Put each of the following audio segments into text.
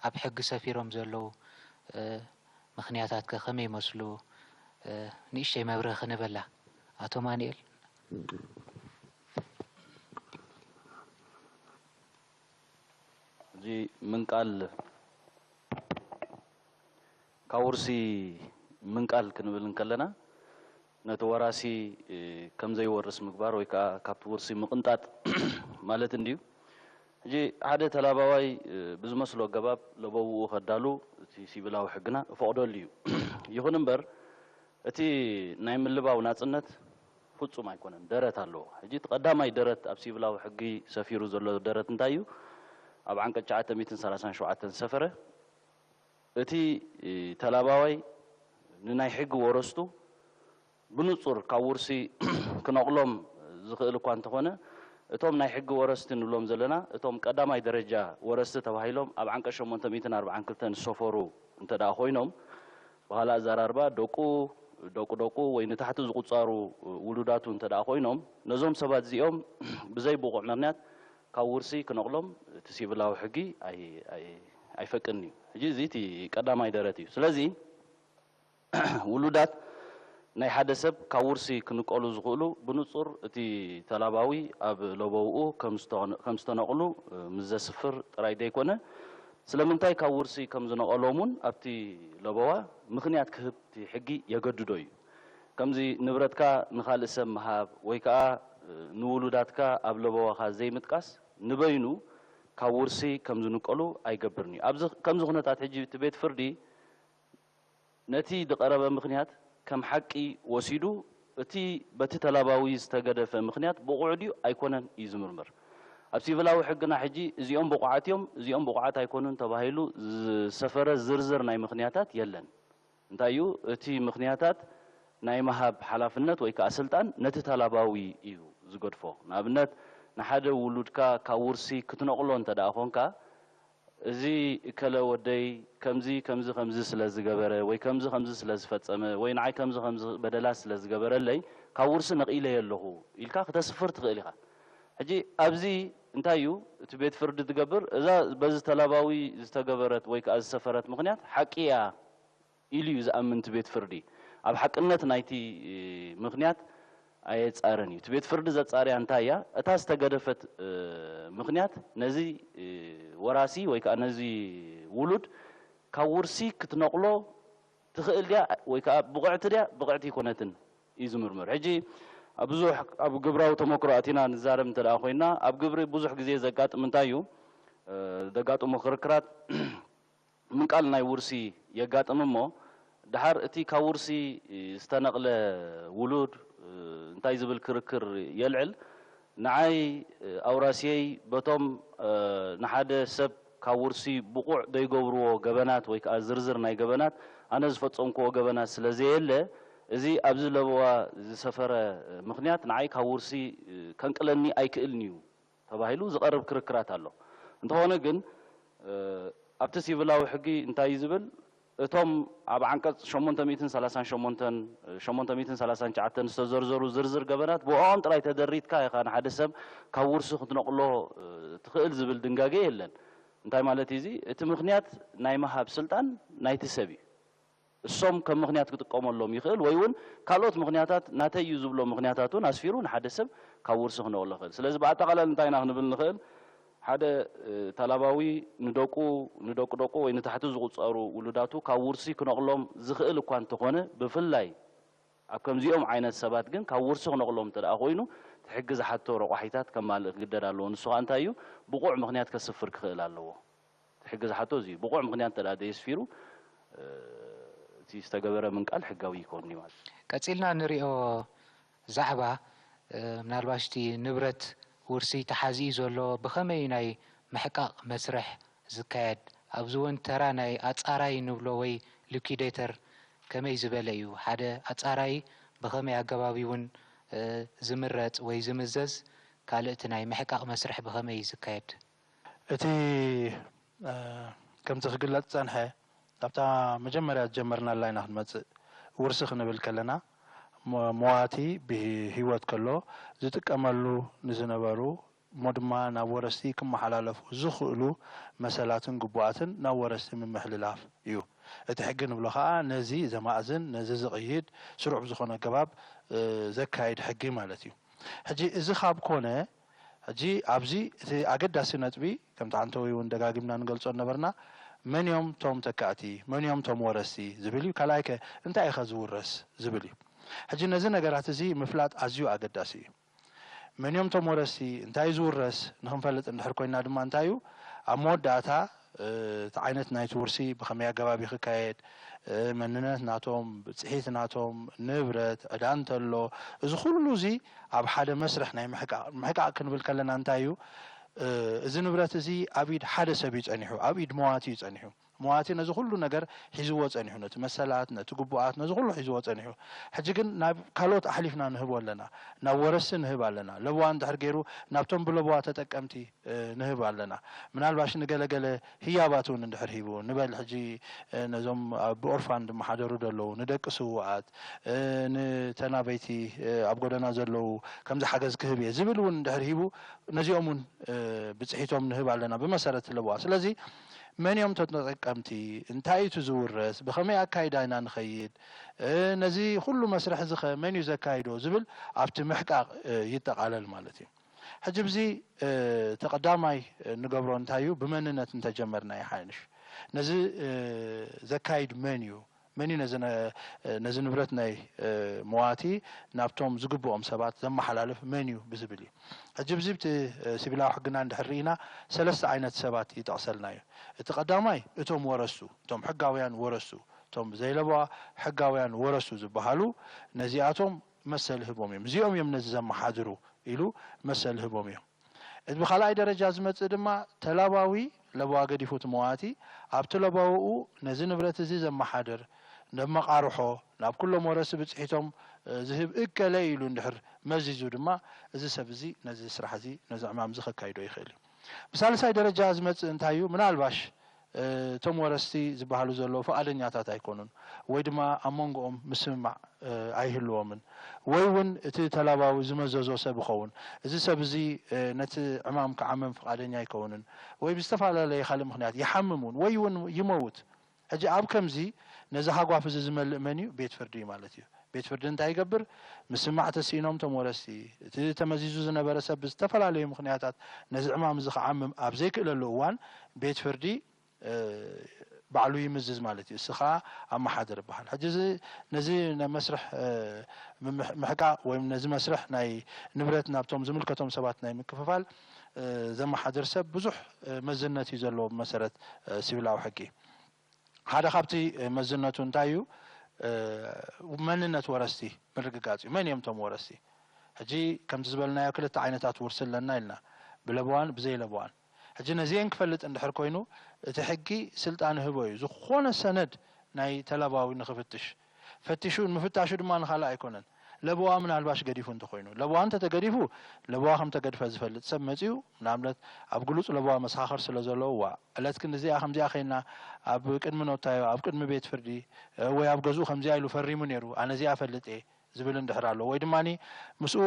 ኣብ ሕጊ ሰፊሮም ዘለዉ ምኽንያታት ከ ከመይ ይመስሉ? ንእሽተይ መብርህ ክንበላ ኣቶ ማንኤል። እዚ ምንቃል ካብ ውርሲ ምንቃል ክንብል እንከለና ነቲ ወራሲ ከም ዘይወርስ ምግባር ወይ ከዓ ካብቲ ውርሲ ምቕንጣጥ ማለት እንድዩ። ሕጂ ሓደ ተላባዋይ ብዝመስሎ ኣገባብ ለበውኡ ከዳሉ እቲ ሲቪላዊ ሕግና እፈቕደሉ እዩ። ይኹን እምበር እቲ ናይ ምልባው ናፅነት ፍፁም ኣይኮነን፣ ደረት ኣለዎ። ሕጂ እቲ ቀዳማይ ደረት ኣብ ሲቪላዊ ሕጊ ሰፊሩ ዘሎ ደረት እንታይ እዩ? ኣብ ዓንቀፅ ትሽዓተ ሚእትን ሰላሳን ሸውዓተን ዝሰፈረ እቲ ተላባዋይ ንናይ ሕጊ ወረስቱ ብንጹር ካብ ውርሲ ክነቕሎም ዝኽእል እኳ እንተኾነ፣ እቶም ናይ ሕጊ ወረስቲ ንብሎም ዘለና፣ እቶም ቀዳማይ ደረጃ ወረስቲ ተባሂሎም ኣብ ዓንቀጽ ሸሞንተ ሚእትን ኣርባዓን ክልተን ዝሰፈሩ እንተ ደኣ ኮይኖም፣ ብኻልእ ኣዘራርባ ደቁ፣ ደቁ ደቁ ወይ ንታሕቲ ዝቑጸሩ ውሉዳቱ እንተ ደኣ ኮይኖም፣ ነዞም ሰባት እዚኦም ብዘይ ብቑዕ ምኽንያት ካብ ውርሲ ክነቕሎም እቲ ሲቪላዊ ሕጊ ኣይ- ኣይ- ኣይፈቅድን እዩ። ሕጂ እዚ እቲ ቀዳማይ ደረት እዩ። ስለዚ ውሉዳት ናይ ሓደ ሰብ ካብ ውርሲ ክንቀሉ ዝኽእሉ ብንጹር እቲ ተላባዊ ኣብ ለበውኡ ከም ዝተነቕሉ ምስ ዘስፍር ጥራይ ዘይኮነ፣ ስለምንታይ ካብ ውርሲ ከም ዝነቐሎም እውን ኣብቲ ለበዋ ምኽንያት ክህብ እቲ ሕጊ የገድዶ እዩ። ከምዚ ንብረትካ ንኻልእ ሰብ ምሃብ ወይ ከኣ ንውሉዳትካ ኣብ ለበዋኻ ዘይምጥቃስ ንበይኑ ካብ ውርሲ ከም ዝንቀሉ ኣይገብርን እዩ። ኣብዚ ከምዚ ኩነታት ሕጂ እቲ ቤት ፍርዲ ነቲ ዝቐረበ ምኽንያት ከም ሓቂ ወሲዱ፣ እቲ በቲ ተላባዊ ዝተገደፈ ምኽንያት ብቑዕ ድዩ ኣይኮነን እዩ ዝምርምር። ኣብ ሲቪላዊ ሕግና ሕጂ እዚኦም ብቑዓት እዮም፣ እዚኦም ብቑዓት ኣይኮኑን ተባሂሉ ዝሰፈረ ዝርዝር ናይ ምኽንያታት የለን። እንታይ እዩ እቲ ምኽንያታት ናይ ምሃብ ሓላፍነት ወይ ከዓ ስልጣን ነቲ ተላባዊ እዩ ዝገድፎ። ንኣብነት ንሓደ ውሉድካ ካብ ውርሲ ክትነቕሎ እንተ ደኣ ኾንካ እዚ እከለ ወደይ ከምዚ ከምዚ ከምዚ ስለ ዝገበረ ወይ ከምዚ ከምዚ ስለ ዝፈጸመ ወይ ንዓይ ከምዚ ከምዚ በደላት ስለ ዝገበረለይ ካብ ውርሲ ነቒለዮ ኣለኹ ኢልካ ክተስፍር ትኽእል ኢኻ። ሕጂ ኣብዚ እንታይ እዩ እቲ ቤት ፍርዲ ዝገብር? እዛ በዚ ተላባዊ ዝተገበረት ወይ ከዓ ዝሰፈረት ምኽንያት ሓቂ እያ ኢሉ እዩ ዝኣምን እቲ ቤት ፍርዲ። ኣብ ሓቅነት ናይቲ ምኽንያት ኣየጻርን እዩ። እቲ ቤት ፍርዲ ዘጻርያ እንታይ እያ? እታ ዝተገደፈት ምኽንያት ነዚ ወራሲ ወይ ከዓ ነዚ ውሉድ ካብ ውርሲ ክትነቕሎ ትኽእል ድያ ወይ ከዓ ብቕዕቲ ድያ ብቕዕቲ ኣይኮነትን እዩ ዝምርምር። ሕጂ ኣብ ብዙሕ ኣብ ግብራዊ ተመክሮ ኣቲና ንዛረብ እንተ ደኣ ኮይና ኣብ ግብሪ ብዙሕ ግዜ ዘጋጥም እንታይ እዩ? ዘጋጥሙ ክርክራት ምንቃል ናይ ውርሲ የጋጥም እሞ ድሓር እቲ ካብ ውርሲ ዝተነቕለ ውሉድ እንታይ ዝብል ክርክር የልዕል? ንዓይ ኣውራስየይ በቶም ንሓደ ሰብ ካብ ውርሲ ብቑዕ ዘይገብርዎ ገበናት ወይ ከዓ ዝርዝር ናይ ገበናት ኣነ ዝፈጸምክዎ ገበናት ስለ ዘየለ እዚ ኣብዚ ለበዋ ዝሰፈረ ምኽንያት ንዓይ ካብ ውርሲ ከንቅለኒ ኣይክእልን እዩ ተባሂሉ ዝቐርብ ክርክራት ኣሎ። እንተኾነ ግን ኣብቲ ሲቪላዊ ሕጊ እንታይ እዩ ዝብል? እቶም ኣብ ዓንቀጽ ሸሞንተ ሚእትን ሰላሳን ሸሞንተን፣ ሸሞንተ ሚእትን ሰላሳን ትሽዓተን ዝተዘርዘሩ ዝርዝር ገበናት ብኦም ጥራይ ተደሪትካ ኢኻ ንሓደ ሰብ ካብ ውርሲ ክትነቕሎ ትኽእል ዝብል ድንጋገ የለን። እንታይ ማለት እዩ እዚ? እቲ ምኽንያት ናይ ምሃብ ስልጣን ናይቲ ሰብ እዩ። እሶም ከም ምኽንያት ክጥቀመሎም ይኽእል ወይ እውን ካልኦት ምኽንያታት ናተይ እዩ ዝብሎ ምኽንያታት እውን ኣስፊሩ ንሓደ ሰብ ካብ ውርሲ ክነቕሎ ይኽእል። ስለዚ ብኣጠቓላሊ እንታይ ኢና ክንብል ንኽእል? ሓደ ተላባዊ ንደቁ ንደቁ ደቁ ወይ ንታሕቲ ዝቑጸሩ ውሉዳቱ ካብ ውርሲ ክነቕሎም ዝኽእል እኳ እንተኾነ ብፍላይ ኣብ ከምዚኦም ዓይነት ሰባት ግን ካብ ውርሲ ክነቕሎም እንተ ደኣ ኮይኑ እቲ ሕጊ ዝሓቶ ረቋሒታት ከማልእ ክግደድ ኣለዎ። ንሱ ከዓ እንታይ እዩ? ብቑዕ ምኽንያት ከስፍር ክኽእል ኣለዎ። እቲ ሕጊ ዝሓቶ እዚ እዩ። ብቑዕ ምኽንያት እንተ ደኣ ዘየስፊሩ እቲ ዝተገበረ ምንቃል ሕጋዊ ይከውን እዩ ማለት እዩ። ቀጺልና ንሪኦ ዛዕባ ምናልባሽ እቲ ንብረት ውርሲ ተሓዚኡ ዘሎ ብኸመይ ናይ ምሕቃቕ መስርሕ ዝካየድ? ኣብዚ እውን ተራ ናይ ኣጻራይ ንብሎ ወይ ሊኩዴተር ከመይ ዝበለ እዩ? ሓደ ኣጻራይ ብኸመይ ኣገባብ እውን ዝምረጽ ወይ ዝምዘዝ? ካልእ እቲ ናይ ምሕቃቕ መስርሕ ብኸመይ እዩ ዝካየድ? እቲ ከምቲ ክግለጽ ዝጸንሐ ኣብታ መጀመርያ ዝጀመርናላ ኢና ክንመጽእ። ውርሲ ክንብል ከለና መዋቲ ብህይወት ከሎ ዝጥቀመሉ ንዝነበሩ እሞ ድማ ናብ ወረስቲ ክመሓላለፉ ዝኽእሉ መሰላትን ግቡኣትን ናብ ወረስቲ ምምሕልላፍ እዩ። እቲ ሕጊ ንብሎ ኸኣ ነዚ ዘማእዝን፣ ነዚ ዝቕይድ፣ ስሩዕ ብዝኾነ ኣገባብ ዘካይድ ሕጊ ማለት እዩ። ሕጂ እዚ ካብ ኮነ፣ ሕጂ ኣብዚ እቲ ኣገዳሲ ነጥቢ፣ ከምቲ ዓንተወይ እውን ደጋጊምና ንገልጾ ነበርና፣ መን እዮም ቶም ተካእቲ፣ መን እዮም ቶም ወረስቲ ዝብል እዩ። ካልኣይከ እንታይ ኢኸ ዝውረስ ዝብል እዩ። ሕጂ ነዚ ነገራት እዚ ምፍላጥ ኣዝዩ ኣገዳሲ እዩ። መን እዮም ቶም ወረስቲ፣ እንታይ ዝውረስ ንክንፈልጥ እንድሕር ኮይና ድማ እንታይ እዩ ኣብ መወዳእታ እቲ ዓይነት ናይቲ ውርሲ ብኸመይ ኣገባብ ክካየድ፣ መንነት ናቶም፣ ብፅሒት ናቶም፣ ንብረት፣ ዕዳ እንተሎ፣ እዚ ኩሉ እዚ ኣብ ሓደ መስርሕ ናይ ምሕቃቕ፣ ምሕቃቕ ክንብል ከለና እንታይ እዩ፣ እዚ ንብረት እዚ ኣብ ኢድ ሓደ ሰብ እዩ ጸኒሑ፣ ኣብ ኢድ መዋቲ እዩ ጸኒሑ። መዋቲ ነዚ ኩሉ ነገር ሒዝዎ ጸኒሑ፣ ነቲ መሰላት፣ ነቲ ግቡኣት፣ ነዚ ኩሉ ሒዝዎ ጸኒሑ። ሕጂ ግን ናብ ካልኦት ኣሕሊፍና ንህቦ ኣለና፣ ናብ ወረስቲ ንህብ ኣለና። ለበዋ እንድሕር ገይሩ ናብቶም ብለበዋ ተጠቀምቲ ንህብ ኣለና። ምናልባሽ ንገለገለ ህያባት እውን እንድሕር ሂቡ ንበል፣ ሕጂ ነዞም ብኦርፋን ዝመሓደሩ ዘለዉ፣ ንደቂ ስውኣት፣ ንተናበይቲ ኣብ ጎደና ዘለዉ ከምዚ ሓገዝ ክህብ እየ ዝብል እውን እንድሕር ሂቡ፣ ነዚኦም እውን ብፅሒቶም ንህብ ኣለና ብመሰረት ለበዋ። ስለዚ መን እዮም ተጠቀምቲ፣ እንታይ እዩ ዝውረስ፣ ብኸመይ ኣካይዳ ኢና ንኸይድ፣ ነዚ ኩሉ መስርሕ እዚ ኸ መን እዩ ዘካይዶ ዝብል ኣብቲ ምሕቃቕ ይጠቓለል ማለት እዩ። ሕጂ ብዚ እቲ ቀዳማይ ንገብሮ እንታይ እዩ፣ ብመንነት እንተጀመርና ይሓንሽ። ነዚ ዘካይድ መን እዩ፣ መን እዩ ነዚ ነ-፣ ነዚ ንብረት ናይ መዋቲ ናብቶም ዝግብኦም ሰባት ዘመሓላልፍ መን እዩ ብዝብል እዩ። ሕጂ ብዚ ብቲ ሲቪላዊ ሕግና እንድሕር ርኢና ሰለስተ ዓይነት ሰባት ይጠቕሰልና እዩ። እቲ ቀዳማይ እቶም ወረሱ፣ እቶም ሕጋውያን ወረሱ፣ እቶም ዘይለበዋ ሕጋውያን ወረሱ ዝበሃሉ ነዚኣቶም መሰል ህቦም እዮም። እዚኦም እዮም ነዚ ዘመሓድሩ ኢሉ መሰል ህቦም እዮም። እቲ ብኻልኣይ ደረጃ ዝመጽእ ድማ ተላባዊ ለበዋ ገዲፉ እቲ መዋቲ ኣብቲ ለበዋኡ ነዚ ንብረት እዚ ዘመሓድር፣ ነብ መቓርሖ፣ ናብ ኩሎም ወረሲ ብጽሒቶም ዝህብ እከለ ኢሉ እንድሕር መዚዙ ድማ እዚ ሰብ እዚ ነዚ ስራሕ እዚ ነዚ ዕማም እዚ ከካይዶ ይኽእል እዩ። ብሳልሳይ ደረጃ ዝመጽእ እንታይ እዩ? ምናልባሽ እቶም ወረስቲ ዝበሃሉ ዘለዉ ፍቓደኛታት ኣይኮኑን፣ ወይ ድማ ኣብ መንጎኦም ምስምማዕ ኣይህልዎምን፣ ወይ እውን እቲ ተላባዊ ዝመዘዞ ሰብ ይኸውን። እዚ ሰብ እዚ ነቲ ዕማም ክዓምም ፍቓደኛ ኣይከውንን፣ ወይ ብዝተፈላለየ ካልእ ምኽንያት ይሓምም እውን፣ ወይ እውን ይመውት። ሕጂ ኣብ ከምዚ ነዚ ሃጓፍ እዚ ዝመልእ መን እዩ? ቤት ፍርዲ እዩ ማለት እዩ። ቤት ፍርዲ እንታይ ይገብር? ምስምማዕ ተስኢኖም እቶም ወረስቲ፣ እቲ ተመዚዙ ዝነበረ ሰብ ብዝተፈላለዩ ምኽንያታት ነዚ ዕማም እዚ ክዓምም ኣብ ዘይክእለሉ እዋን ቤት ፍርዲ ባዕሉ ይምዝዝ ማለት እዩ። እሱ ኸዓ ኣመሓድር ይበሃል። ሕጂ እዚ ነዚ ናይ መስርሕ ምሕቃቕ ወይ ነዚ መስርሕ ናይ ንብረት ናብቶም ዝምልከቶም ሰባት ናይ ምክፍፋል ዘመሓድር ሰብ ብዙሕ መዝነት እዩ ዘለዎ ብመሰረት ሲቪላዊ ሕጊ። ሓደ ካብቲ መዝነቱ እንታይ እዩ? መንነት ወረስቲ ምርግጋፅ እዩ። መን እዮም እቶም ወረስቲ? ሕጂ ከምቲ ዝበልናዮ ክልተ ዓይነታት ውርሲ ኣለና ኢልና፣ ብለበዋን ብዘይለበዋን። ሕጂ ነዚአን ክፈልጥ እንድሕር ኮይኑ እቲ ሕጊ ስልጣን ህቦ እዩ ዝኾነ ሰነድ ናይ ተላባዊ ንክፍትሽ። ፈቲሹ ምፍታሹ ድማ ንኻልእ ኣይኮነን። ለበዋ ምናልባሽ ገዲፉ እንተኾይኑ፣ ለበዋ እንተተገዲፉ ለበዋ ከም ተገድፈ ዝፈልጥ ሰብ መፂኡ ንኣብነት ኣብ ግሉፅ ለበዋ መሰኻኽር ስለ ዘለዉ፣ ዋ ዕለት ክንዲ እዚኣ ከምዚኣ ኸይና ኣብ ቅድሚ ኖታዮ ኣብ ቅድሚ ቤት ፍርዲ ወይ ኣብ ገዝኡ ከምዚኣ ኢሉ ፈሪሙ ነይሩ፣ ኣነ እዚኣ እፈልጥ እየ ዝብል እንድሕር ኣሎ፣ ወይ ድማ ምስኡ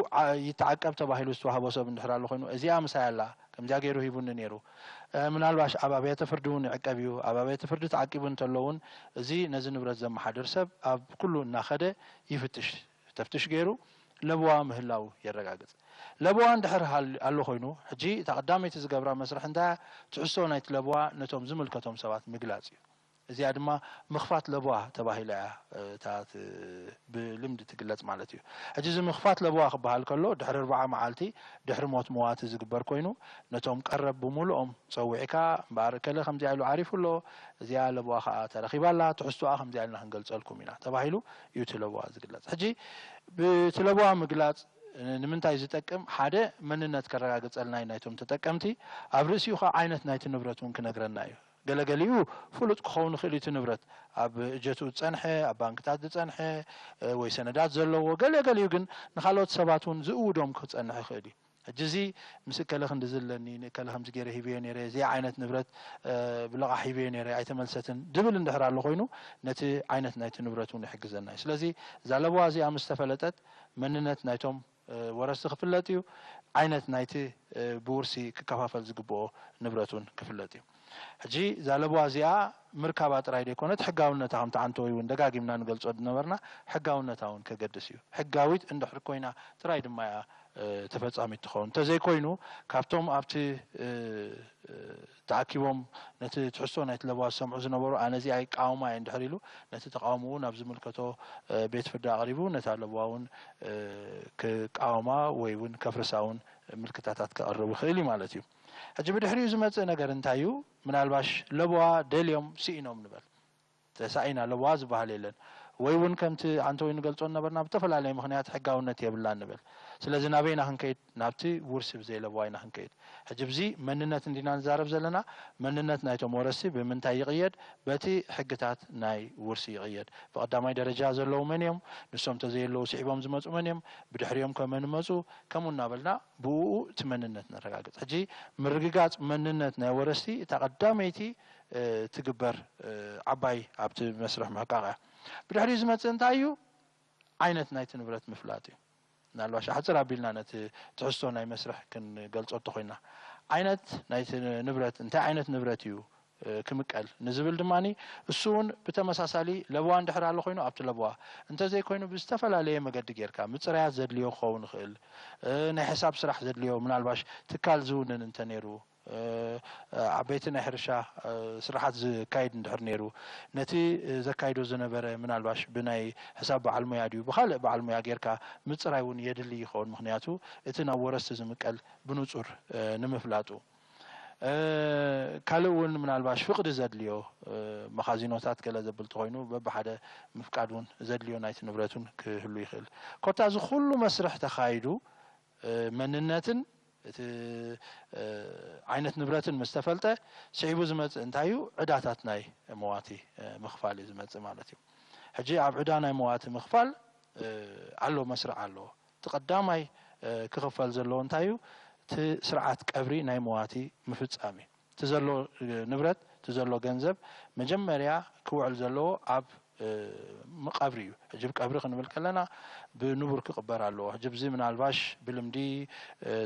ይተዓቀብ ተባሂሉ ዝተዋህቦ ሰብ እንድሕር ኣሎ ኮይኑ፣ እዚኣ ምሳይ ኣላ፣ ከምዚኣ ገይሩ ሂቡኒ ነይሩ። ምናልባሽ ኣብ ኣብያተ ፍርዲ እውን ይዕቀብ እዩ። ኣብ ኣብያተ ፍርዲ ተዓቂቡ እንተሎ እውን እዚ ነዚ ንብረት ዘመሓድር ሰብ ኣብ ኩሉ እናኸደ ይፍትሽ፣ ተፍትሽ ገይሩ ለበዋ ምህላው የረጋግፅ። ለበዋ እንድሕር ኣሎ ኮይኑ፣ ሕጂ እታ ቀዳመይቲ ዝገብራ መስርሕ እንታይ እያ? ትሕዝቶ ናይቲ ለበዋ ነቶም ዝምልከቶም ሰባት ምግላፅ እዩ። እዚኣ ድማ ምኽፋት ለበዋ ተባሂላ እያ እታ ብልምዲ ትግለፅ ማለት እዩ። ሕጂ እዚ ምኽፋት ለበዋ ክበሃል ከሎ ድሕሪ ኣርብዓ መዓልቲ ድሕሪ ሞት መዋቲ ዝግበር ኮይኑ፣ ነቶም ቀረብ ብምሉኦም ፀዊዕካ፣ እምበኣር እከለ ከምዚኣ ኢሉ ዓሪፉ ኣሎ፣ እዚኣ ለበዋ ከዓ ተረኺባ ኣላ፣ ትሕዝቶኣ ከምዚኣ ኢልና ክንገልፀልኩም ኢና ተባሂሉ እዩ እቲ ለበዋ ዝግለፅ። ሕጂ ብቲ ለበዋ ምግላፅ ንምንታይ ዝጠቅም? ሓደ መንነት ከረጋግፀልና እዩ ናይቶም ተጠቀምቲ፣ ኣብ ርእሲኡ ከዓ ዓይነት ናይቲ ንብረት እውን ክነግረና እዩ። ገለገሊኡ ፍሉጥ ክኸውን ይኽእል እዩ። እቲ ንብረት ኣብ እጀትኡ ዝጸንሐ፣ ኣብ ባንክታት ዝጸንሐ ወይ ሰነዳት ዘለዎ፣ ገለገሊኡ ግን ንኻልኦት ሰባት እውን ዝእውዶም ክጸንሕ ይኽእል እዩ። ሕጂ እዚ ምስ እከለ ክንዲ ዝለኒ፣ ንእከለ ከምዚ ገይረ ሂበዮ ነይረ፣ እዚ ዓይነት ንብረት ብለቓሕ ሂበዮ ነይረ ኣይተመልሰትን ድብል እንድሕር ኣሎ ኮይኑ፣ ነቲ ዓይነት ናይቲ ንብረት እውን ይሕግዘና እዩ። ስለዚ እዛ ለበዋ እዚኣ ምስ ተፈለጠት መንነት ናይቶም ወረስቲ ክፍለጥ እዩ። ዓይነት ናይቲ ብውርሲ ክከፋፈል ዝግብኦ ንብረት እውን ክፍለጥ እዩ። ሕጂ እዛ ለበዋ እዚኣ ምርካባ ጥራይ ዘይኮነት፣ ሕጋውነታ ከምቲ ዓንተወይ እውን ደጋጊምና ንገልጾ ዝነበርና፣ ሕጋውነታ እውን ከገድስ እዩ። ሕጋዊት እንድሕር ኮይና ጥራይ ድማ እያ ተፈጻሚት ትኸውን። እንተዘይኮይኑ ካብቶም ኣብቲ ተኣኪቦም ነቲ ትሕዝቶ ናይቲ ለበዋ ዝሰምዑ ዝነበሩ፣ ኣነ እዚኣ ይቃወማ እየ እንድሕር ኢሉ፣ ነቲ ተቃውሞኡ ናብ ዝምልከቶ ቤት ፍርዲ ኣቕሪቡ፣ ነታ ለበዋ እውን ክቃወማ ወይ እውን ከፍርሳ እውን ምልክታታት ከቕርብ ይኽእል እዩ ማለት እዩ። ሕጂ ብድሕሪኡ ዝመጽእ ነገር እንታይ እዩ? ምናልባሽ ለበዋ ደልዮም ስኢኖም ንበል። ተሳኢና ለበዋ ዝበሃል የለን። ወይ እውን ከምቲ ዓንተወይ ንገልጾ ነበርና፣ ብተፈላለየ ምኽንያት ሕጋውነት የብላን ንበል። ስለዚ ናበይና ክንከይድ? ናብቲ ውርሲ ብዘይ ለበዋ ኢና ክንከይድ። ሕጂ ብዚ መንነት እንዲና ንዛረብ ዘለና። መንነት ናይቶም ወረስቲ ብምንታይ ይቕየድ? በቲ ሕግታት ናይ ውርሲ ይቕየድ። ብቐዳማይ ደረጃ ዘለዉ መን እዮም? ንሶም ተዘየለዉ ስዒቦም ዝመጹ መን እዮም? ብድሕሪኦም ከ መን መጹ? ከምኡ እናበልና ብኡ እቲ መንነት ነረጋግጽ። ሕጂ ምርግጋጽ መንነት ናይ ወረስቲ እታ ቀዳመይቲ ትግበር ዓባይ ኣብቲ መስርሕ ምሕቃቕ እያ። ብድሕሪኡ ዝመጽእ እንታይ እዩ? ዓይነት ናይቲ ንብረት ምፍላጥ እዩ። ምናልባሽ ኣሕጽር ኣቢልና ነቲ ትሕዝቶ ናይ መስርሕ ክንገልጾ እንተኾይና፣ ዓይነት ናይቲ ንብረት እንታይ ዓይነት ንብረት እዩ ክምቀል ንዝብል ድማ፣ እሱ እውን ብተመሳሳሊ ለበዋ እንድሕር ኣሎ ኮይኑ ኣብቲ ለበዋ፣ እንተዘይኮይኑ ብዝተፈላለየ መገዲ ጌርካ ምጽራያት ዘድልዮ ክኸውን ይኽእል። ናይ ሕሳብ ስራሕ ዘድልዮ፣ ምናልባሽ ትካል ዝውንን እንተነይሩ፣ ዓበይቲ ናይ ሕርሻ ስራሓት ዝካይድ እንድሕር ነይሩ፣ ነቲ ዘካይዶ ዝነበረ ምናልባሽ ብናይ ሕሳብ በዓል ሞያ ድዩ ብኻልእ በዓል ሞያ ጌርካ ምጽራይ እውን የድሊ ይኸውን። ምኽንያቱ እቲ ናብ ወረስቲ ዝምቀል ብንጹር ንምፍላጡ። ካልእ እውን ምናልባሽ ፍቕዲ ዘድልዮ፣ መኻዚኖታት ገለ ዘብል ተኾይኑ በብሓደ ምፍቃድ እውን ዘድልዮ ናይቲ ንብረት እውን ክህሉ ይኽእል። ኮታ እዚ ኩሉ መስርሕ ተኻይዱ መንነትን እቲ ዓይነት ንብረትን ምስ ተፈልጠ፣ ስዒቡ ዝመጽእ እንታይ እዩ? ዕዳታት ናይ መዋቲ ምኽፋል እዩ ዝመጽእ ማለት እዩ። ሕጂ ኣብ ዕዳ ናይ መዋቲ ምኽፋል ኣሎ፣ መስርዕ ኣሎ። እቲ ቀዳማይ ክኽፈል ዘለዎ እንታይ እዩ? እቲ ስርዓት ቀብሪ ናይ መዋቲ ምፍጻም እዩ። እቲ ዘሎ ንብረት፣ እቲ ዘሎ ገንዘብ መጀመርያ ክውዕል ዘለዎ ኣብ ቀብሪ እዩ። ሕጂ ቀብሪ ክንብል ከለና ብንቡር ክቕበር ኣለዎ። ሕጂ እዚ ምናልባሽ ብልምዲ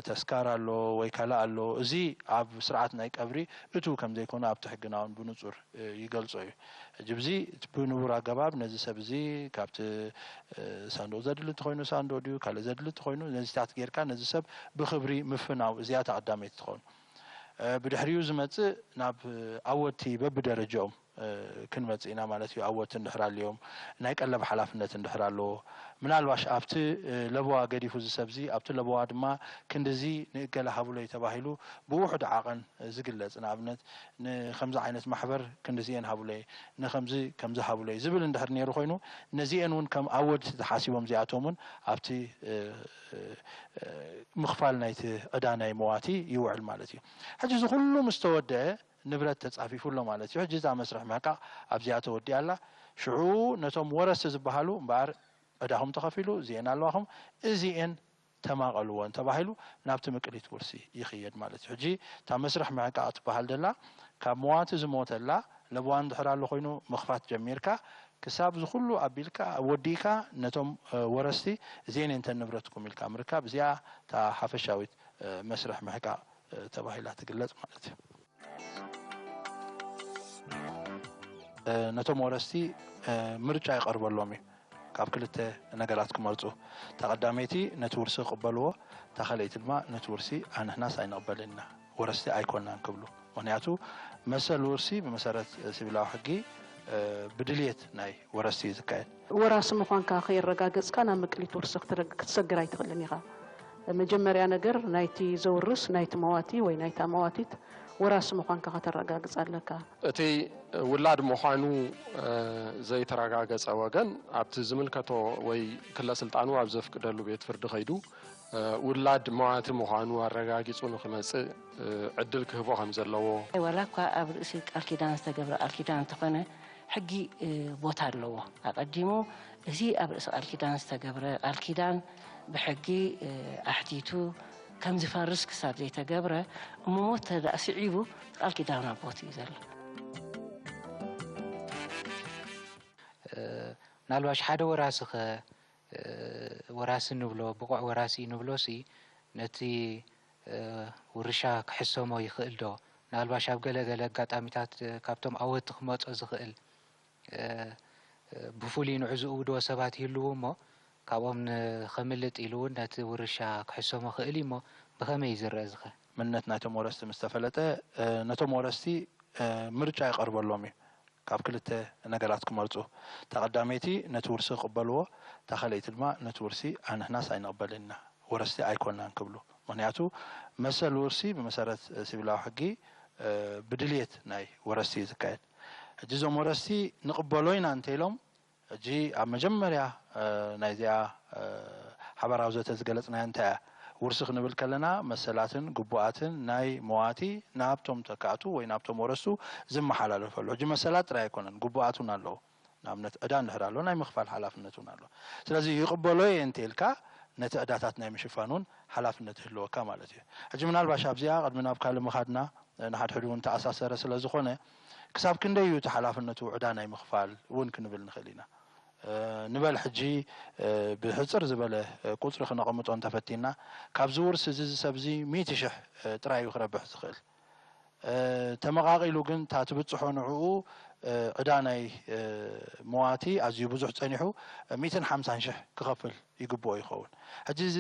ተስካር ኣሎ ወይ ካልእ ኣሎ። እዚ ኣብ ስርዓት ናይ ቀብሪ እቱ ከም ዘይኮነ ኣብቲ ሕግና እውን ብንጹር ይገልጾ እዩ። ሕጂ እዚ ብንቡር ኣገባብ ነዚ ሰብ እዚ ካብቲ ሳንዱቕ ዘድሊ እንተኾይኑ ሳንዱቕ ድዩ ካልእ ዘድሊ እንተኾይኑ ነዚታት ጌርካ ነዚ ሰብ ብኽብሪ ምፍናው፣ እዚኣ እታ ቀዳመይቲ ትኸውን። ብድሕሪኡ ዝመጽእ ናብ ኣወድቲ በብደረጃኦም ክንመጽእ ኢና ማለት እዩ። ኣወድቲ እንድሕር ኣልዮም፣ ናይ ቀለብ ሓላፍነት እንድሕር ኣለዎ፣ ምናልባሽ ኣብቲ ለበዋ ገዲፉ ዝሰብዚ ኣብቲ ለበዋ ድማ ክንድዚ ንእገለ ሃቡለይ ተባሂሉ ብውሑድ ዓቐን ዝግለጽ፣ ንኣብነት ንኸምዚ ዓይነት ማሕበር ክንድዚኤን ሃቡለይ፣ ንኸምዚ ከምዚ ሃቡለይ ዝብል እንድሕር ነይሩ ኮይኑ፣ ነዚኤን እውን ከም ኣወድቲ ተሓሲቦም እዚኣቶም እውን ኣብቲ ምኽፋል ናይቲ ዕዳ ናይ መዋቲ ይውዕል ማለት እዩ። ሕጂ እዚ ኩሉ ምስ ተወደአ ንብረት ተጻፊፉ ኣሎ ማለት እዩ። ሕጂ እዛ መስርሕ ምሕቃቕ ኣብዚኣ ተወዲኣ ኣላ። ሽዑ ነቶም ወረስቲ ዝበሃሉ እምበኣር ዕዳኹም ተኸፊሉ፣ እዚኤን ኣለዋኹም፣ እዚኤን ተማቐልወን ተባሂሉ ናብቲ ምቅሊት ውርሲ ይኽየድ ማለት እዩ። ሕጂ እታ መስርሕ ምሕቃቕ ትበሃል ደላ ካብ መዋቲ ዝሞተላ ለበዋ እንድሕር ኣሎ ኮይኑ ምኽፋት ጀሚርካ ክሳብ እዚ ኩሉ ኣቢልካ ወዲእካ ነቶም ወረስቲ እዚኤን እየን እተን ንብረትኩም ኢልካ ምርካብ፣ እዚኣ እታ ሓፈሻዊት መስርሕ ምሕቃቕ ተባሂላ ትግለጽ ማለት እዩ። ነቶም ወረስቲ ምርጫ ይቐርበሎም እዩ። ካብ ክልተ ነገራት ክመርጹ። እታ ቀዳመይቲ ነቲ ውርሲ ክቕበልዎ፣ እታ ካልኣይቲ ድማ ነቲ ውርሲ ኣንሕናስ ኣይንቕበልን ኢና፣ ወረስቲ ኣይኮንናን ክብሉ። ምኽንያቱ መሰል ውርሲ ብመሰረት ሲቪላዊ ሕጊ ብድልየት ናይ ወረስቲ እዩ ዝካየድ። ወራሲ ምዃንካ ከየረጋገጽካ ናብ ምቅሊት ውርሲ ክትሰግር ኣይትኽእልን ኢኻ። መጀመርያ ነገር ናይቲ ዘውርስ፣ ናይቲ መዋቲ ወይ ናይታ መዋቲት ወራሲ ምዃንካ ከተረጋግጽ ኣለካ። እቲ ውላድ ምዃኑ ዘይተረጋገጸ ወገን ኣብቲ ዝምልከቶ ወይ ክለ ስልጣኑ ኣብ ዘፍቅደሉ ቤት ፍርዲ ከይዱ ውላድ መዋቲ ምዃኑ ኣረጋጊጹ ንኽመጽእ ዕድል ክህቦ ከም ዘለዎ። ዋላ እኳ ኣብ ርእሲ ቃል ኪዳን ዝተገብረ ቃል ኪዳን እንተኾነ ሕጊ ቦታ ኣለዎ። ኣቐዲሙ እዚ ኣብ ርእሲ ቃል ኪዳን ዝተገብረ ቃል ኪዳን ብሕጊ ኣሕቲቱ ከም ዝፈርስ ክሳብ ዘይተገብረ እሞ ሞት ተዳእ ስዒቡ ቃል ኪዳን ኣብ ቦትኡ እዩ ዘሎ። ምናልባሽ ሓደ ወራሲ ኸ ወራሲ ንብሎ፣ ብቑዕ ወራሲ ንብሎሲ ነቲ ውርሻ ክሕሰሞ ይኽእል ዶ? ምናልባሽ ኣብ ገለ ገለ ኣጋጣሚታት ካብቶም ኣወቲ ክመጾ ዝኽእል ብፍሉይ ንዑ ዝእውድዎ ሰባት ይህልዉ እሞ ካብኦም ንኸምልጥ ኢሉ እውን ነቲ ውርሻ ክሕሰሞ ክእል እዩ እሞ ብኸመይ እዩ ዝረአ ዝኸ? መንነት ናይቶም ወረስቲ ምስ ተፈለጠ ነቶም ወረስቲ ምርጫ ይቐርበሎም እዩ። ካብ ክልተ ነገራት ክመርጹ፣ እታ ቀዳመይቲ ነቲ ውርሲ ክቕበልዎ፣ እታ ካልኣይቲ ድማ ነቲ ውርሲ ኣንሕናስ ኣይንቕበልን ኢና፣ ወረስቲ ኣይኮናን ክብሉ። ምኽንያቱ መሰል ውርሲ ብመሰረት ሲቪላዊ ሕጊ ብድልየት ናይ ወረስቲ እዩ ዝካየድ። ሕጂ እዞም ወረስቲ ንቕበሎ ኢና እንተኢሎም ሕጂ ኣብ መጀመርያ ናይዚኣ ሓበራዊ ዘተ ዝገለጽናያ እንታይ እያ? ውርሲ ክንብል ከለና መሰላትን ግቡኣትን ናይ መዋቲ ናብቶም ተካእቱ ወይ ናብቶም ወረሱ ዝመሓላለፈሉ። ሕጂ መሰላት ጥራይ ኣይኮነን፣ ግቡኣት እውን ኣለዉ። ንኣብነት ዕዳ እንድሕር ኣሎ ናይ ምኽፋል ሓላፍነት እውን ኣሎ። ስለዚ ይቕበሎ እየ እንተኢልካ ነቲ ዕዳታት ናይ ምሽፋን እውን ሓላፍነት ይህልወካ ማለት እዩ። ሕጂ ምናልባሽ ኣብዚኣ ቅድሚ ናብ ካልእ ምኻድና ንሓድሕዱ እውን ተኣሳሰረ ስለ ዝኾነ ክሳብ ክንደይ እዩ እቲ ሓላፍነቱ ዕዳ ናይ ምኽፋል እውን ክንብል ንኽእል ኢና። ንበል ሕጂ ብሕፅር ዝበለ ቁፅሪ ክነቐምጦ እንተፈቲና ካብዚ ውርሲ እዚ ዝሰብ እዚ ሚእቲ ሽሕ ጥራይ እዩ ክረብሕ ዝኽእል። ተመቓቒሉ ግን እታ ትብፅሖ ንዕኡ ዕዳ ናይ መዋቲ ኣዝዩ ብዙሕ ፀኒሑ ሚእትን ሓምሳን ሽሕ ክኸፍል ይግብኦ ይኸውን። ሕጂ እዚ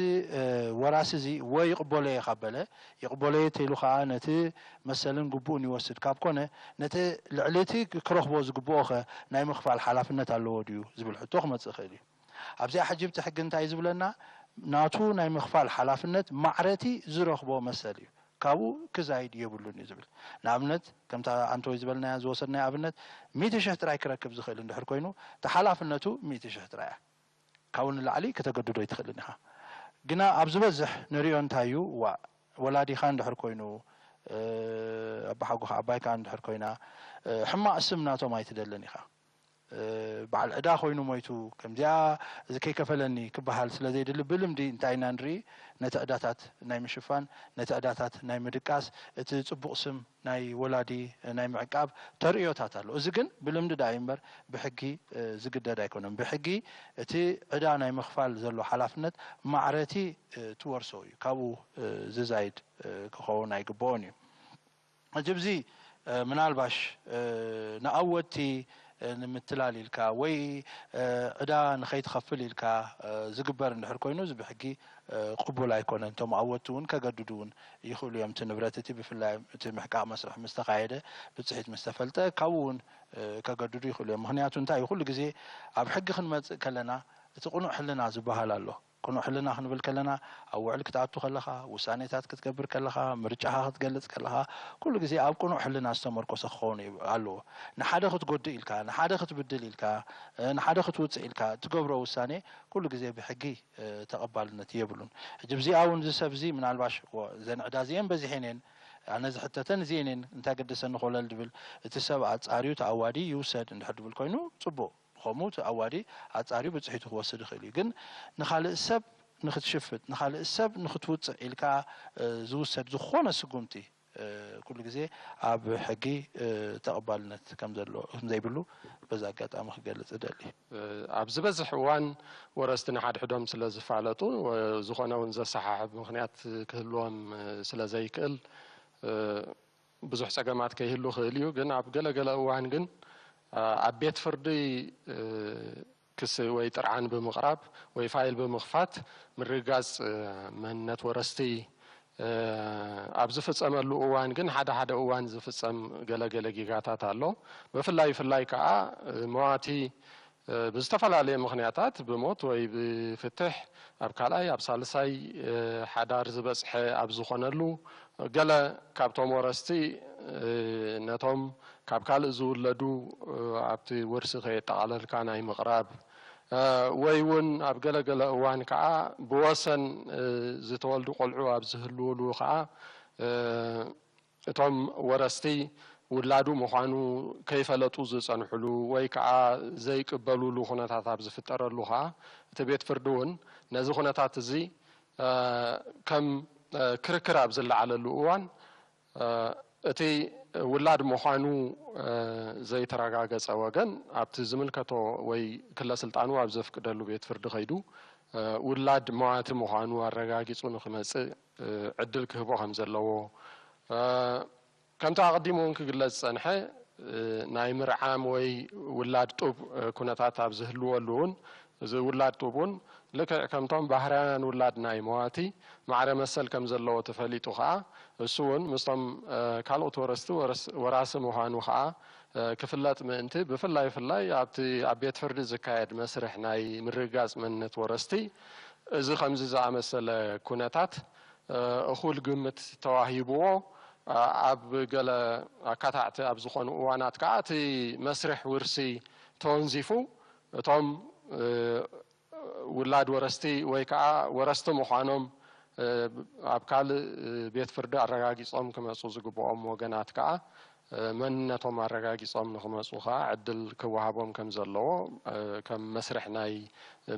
ወራሲ እዚ ወይ ይቕበሎ እየ ካብ በለ ይቕበሎ እየ ተይሉ ከዓ ነቲ መሰልን ግቡእን ይወስድ ካብ ኮነ ነቲ ልዕሊ እቲ ክረኽቦ ዝግብኦ ኸ ናይ ምኽፋል ሓላፍነት ኣለዎ ድዩ ዝብል ሕቶ ክመፅእ ይኽእል እዩ። ኣብዚኣ ሕጂ ብቲ ሕጊ እንታይ እዩ ዝብለና? ናቱ ናይ ምኽፋል ሓላፍነት ማዕረቲ ዝረኽቦ መሰል እዩ። ካብኡ ክዛይድ የብሉን እዩ ዝብል። ንኣብነት ከምታ ኣንቶይ ዝበልናያ ዝወሰድናያ ኣብነት ሚእቲ ሽሕ ጥራይ ክረክብ ዝኽእል እንድሕር ኮይኑ እቲ ሓላፍነቱ ሚእቲ ሽሕ ጥራይ እያ። ካብኡ ንላዕሊ ከተገድዶ ኣይትኽእልን ኢኻ። ግና ኣብ ዝበዝሕ ንሪኦ እንታይ እዩ? ዋእ ወላዲኻ እንድሕር ኮይኑ ኣባሓጎኻ ዓባይካ እንድሕር ኮይና ሕማቕ ስም ናቶም ኣይትደልን ኢኻ። በዓል ዕዳ ኮይኑ ሞይቱ ከምዚኣ እዚ ከይከፈለኒ ክበሃል ስለ ዘይድሊ ብልምዲ እንታይ ኢና ንርኢ? ነቲ ዕዳታት ናይ ምሽፋን ነቲ ዕዳታት ናይ ምድቃስ እቲ ጽቡቕ ስም ናይ ወላዲ ናይ ምዕቃብ ተርእዮታት ኣሎ። እዚ ግን ብልምዲ ደኣ እዩ እምበር ብሕጊ ዝግደድ ኣይኮነን። ብሕጊ እቲ ዕዳ ናይ ምኽፋል ዘሎ ሓላፍነት ማዕረቲ ትወርሶ እዩ። ካብኡ ዝዛይድ ክኸውን ኣይግብኦን እዩ። ሕጂ ብዚ ምናልባሽ ንኣወቲ ንምትላል ኢልካ ወይ ዕዳ ንኸይትኸፍል ኢልካ ዝግበር እንድሕር ኮይኑ እዚ ብሕጊ ቅቡል ኣይኮነን። እቶም ኣወቲ እውን ከገድዱ እውን ይኽእሉ እዮም። እቲ ንብረት እቲ ብፍላይ እቲ ምሕቃቕ መስርሕ ምስ ተኻየደ ብፅሒት ምስ ተፈልጠ ካብኡ እውን ከገድዱ ይኽእሉ እዮም። ምኽንያቱ እንታይ እዩ? ኩሉ ግዜ ኣብ ሕጊ ክንመፅእ ከለና እቲ ቅኑዕ ሕልና ዝበሃል ኣሎ። ቅኑዕ ሕልና ክንብል ከለና ኣብ ውዕል ክትኣቱ ከለኻ፣ ውሳኔታት ክትገብር ከለኻ፣ ምርጫኻ ክትገልጽ ከለኻ ኩሉ ግዜ ኣብ ቅኑዕ ሕልና ዝተመርኮሰ ክኸውን ኣለዎ። ንሓደ ክትጎድእ ኢልካ፣ ንሓደ ክትብድል ኢልካ፣ ንሓደ ክትውጽእ ኢልካ እትገብሮ ውሳኔ ኩሉ ግዜ ብሕጊ ተቐባልነት የብሉን። ሕጂ ብዚኣ እውን እዚ ሰብ እዚ ምናልባሽ እዘን ዕዳ እዚኤን በዚሐን እየን፣ ኣነ ዝሕተተን እዚኤን እየን፣ እንታይ ገደሰኒ ኮለል ድብል እቲ ሰብ ኣጻርዩ ተኣዋዲ ይውሰድ እንድሕር ድብል ኮይኑ ጽቡቕ። ብኸምኡ እቲ ኣዋዲ ኣጻርዩ ብጽሒቱ ክወስድ ይኽእል እዩ። ግን ንኻልእ ሰብ ንኽትሽፍጥ፣ ንኻልእ ሰብ ንኽትውጽዕ ኢልካ ዝውሰድ ዝኾነ ስጉምቲ ኩሉ ግዜ ኣብ ሕጊ ተቐባልነት ከም ዘሎ ከም ዘይብሉ በዚ ኣጋጣሚ ክገልጽ እደሊ። ኣብ ዝበዝሕ እዋን ወረስቲ ንሓድሕዶም ስለ ዝፋለጡ ዝኾነ እውን ዘሰሓሕብ ምኽንያት ክህልዎም ስለ ዘይክእል ብዙሕ ጸገማት ከይህሉ ይኽእል እዩ። ግን ኣብ ገለ ገለ እዋን ግን ኣብ ቤት ፍርዲ ክሲ ወይ ጥርዓን ብምቕራብ ወይ ፋይል ብምኽፋት ምርግጋጽ መንነት ወረስቲ ኣብ ዝፍጸመሉ እዋን ግን ሓደ ሓደ እዋን ዝፍጸም ገለ ገለ ጌጋታት ኣሎ። ብፍላይ ፍላይ ከኣ መዋቲ ብዝተፈላለየ ምኽንያታት ብሞት ወይ ብፍትሕ ኣብ ካልኣይ ኣብ ሳልሳይ ሓዳር ዝበጽሐ ኣብ ዝኾነሉ ገለ ካብቶም ወረስቲ ነቶም ካብ ካልእ ዝውለዱ ኣብቲ ውርሲ ከየጠቓለልካ ናይ ምቕራብ ወይ እውን ኣብ ገለ ገለ እዋን ከዓ ብወሰን ዝተወልዱ ቆልዑ ኣብ ዝህልውሉ ከዓ እቶም ወረስቲ ውላዱ ምዃኑ ከይፈለጡ ዝጸንሕሉ ወይ ከዓ ዘይቅበሉሉ ኩነታት ኣብ ዝፍጠረሉ ከዓ እቲ ቤት ፍርዲ እውን ነዚ ኩነታት እዚ ከም ክርክር ኣብ ዝለዓለሉ እዋን እቲ ውላድ ምዃኑ ዘይተረጋገጸ ወገን ኣብቲ ዝምልከቶ ወይ ክለ ስልጣኑ ኣብ ዘፍቅደሉ ቤት ፍርዲ ከይዱ ውላድ መዋቲ ምዃኑ ኣረጋጊጹ ንክመጽእ ዕድል ክህቦ ከም ዘለዎ፣ ከምቲ ኣቐዲሙ እውን ክግለጽ ዝጸንሐ፣ ናይ ምርዓም ወይ ውላድ ጡብ ኩነታት ኣብ ዝህልወሉ እውን፣ እዚ ውላድ ጡብ እውን ልክዕ ከምቶም ባህርያውያን ውላድ ናይ መዋቲ ማዕረ መሰል ከም ዘለዎ ተፈሊጡ ከኣ፣ እሱ እውን ምስቶም ካልኦት ወረስቲ ወረስ-፣ ወራሲ ምዃኑ ከኣ ክፍለጥ ምእንቲ፣ ብፍላይ ፍላይ ኣብቲ ኣብ ቤት ፍርዲ ዝካየድ መስርሕ ናይ ምርግጋጽ መንነት ወረስቲ፣ እዚ ከምዚ ዝኣመሰለ ኩነታት እኹል ግምት ተዋሂብዎ፣ ኣብ ገለ ኣካታዕቲ ኣብ ዝኾኑ እዋናት ከኣ እቲ መስርሕ ውርሲ ተወንዚፉ፣ እቶም ውላድ ወረስቲ ወይ ከኣ ወረስቲ ምዃኖም ኣብ ካልእ ቤት ፍርዲ ኣረጋጊጾም ክመጹ ዝግብኦም ወገናት ከኣ መንነቶም ኣረጋጊጾም ንክመጹ ከኣ ዕድል ክወሃቦም ከም ዘለዎ ከም መስርሕ ናይ